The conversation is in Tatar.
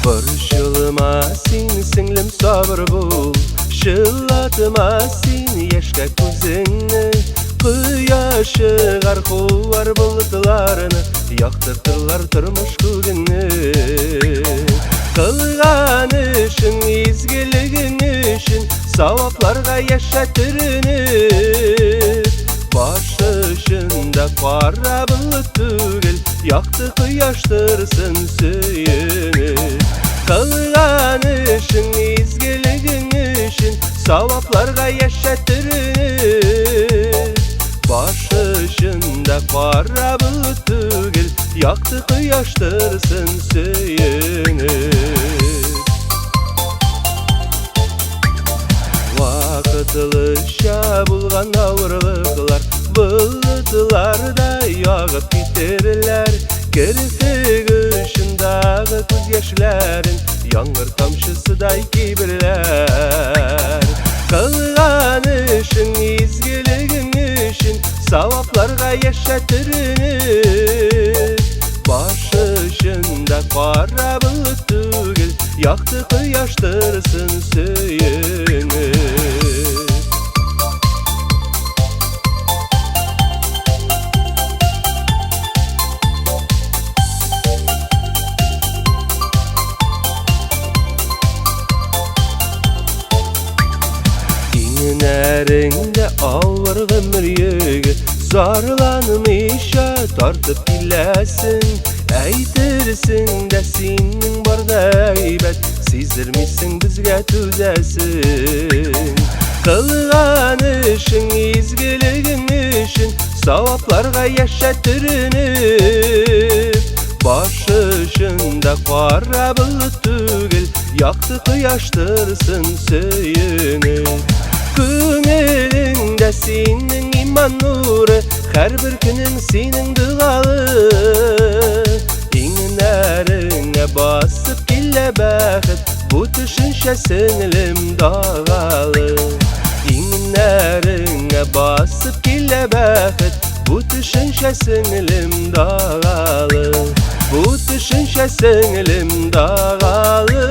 Борчылма син, сеңлем, сабыр бул, чылатма син яшькә күзеңне. Кояш чыгар, куар болытларны, яктыртырлар тормыш күгеңне. Кылган эшең, изгелегең өчен савапларга яшә төренеп. Баш очында кара болыт түгел, якты кояш торсын сөенеп. Кылган эшең, изгелегең өчен савапларга яшә төренеп. Баш очында кара болыт түгел, якты кояш торсын сөенеп. Вакытлыча булган авырлыклар болытларда ягып китерләр. Керфек очындагы күз яшьләрен яңгыр тамчысыдай киберләр. Кылган эшең, изгелегең өчен савапларга яшә төренеп. Баш очында кара болыт түгел, якты кояш торсын сөенеп. Иңнәреңдә авыр гомер йөге, зарланмыйча тартып киләсең. Әйтерсең дә синең бар да әйбәт, сиздермисең безгә түзәсең. Кылган эшең, изгелегең өчен савапларга яшә төренеп. Баш очында кара болыт түгел, якты кояш торсын сөенеп. Күңелеңдә синең иман нуры, һәрбер көнең синең догалы. Иңнәреңә басып килә бәхет, бу төшенчә, сеңлем, дагалы. Иңнәреңә басып килә бәхет, бу төшенчә, сеңлем, дагалы. Бу төшенчә, сеңлем, дагалы.